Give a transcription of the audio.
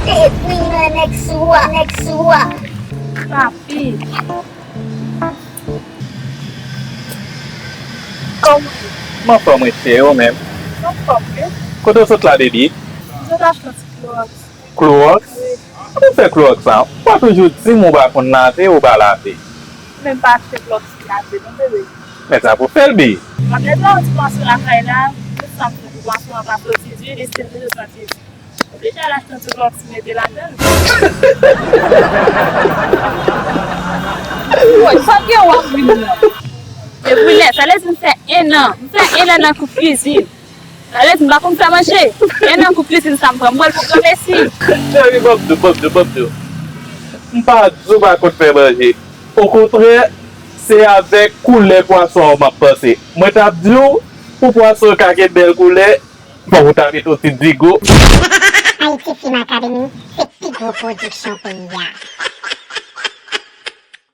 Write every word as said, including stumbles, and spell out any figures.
Epi yon nèg sou a, nèg sou a. Papi. Kòman? M anfòm wi, cheri, ou menm? M anfòm wi. Kote w sot la, baby? M sot achte yon ti Clorox. Clorox? Wi. Ou fè Clorox la? Ou pa toujou di m ou pa konn lave, ou pa lave. Men m pa achte Clorox pou lave non, bebe. Men sa pou fè l, bi. M ap netwaye yon ti pwason lakay la, tout sa m fè pou pwason an pa soti di, li still toujou santi di. Ou deja al achte yon ti Clorox mete ladan l. Woy, sa gen w ap ri la? E wi lè, sa lè m fè en an. M fè en an nan koup kuizin. Alèz m pa konn fè manje. En nan koup kuizin sa m pran, m pran l pou granmesi. Cheri, ban m di w, ban m di w, ban m di w. M pa di w pa konn fè manje. Okontrè, se avèk koulè pwason an m ap panse. Mwen t ap di w, pou pwason an ka gen bèl koulè, fòk ou ta met yon ti digo. Haiti Film Academy se pi gwo pwodiksyon peyi a.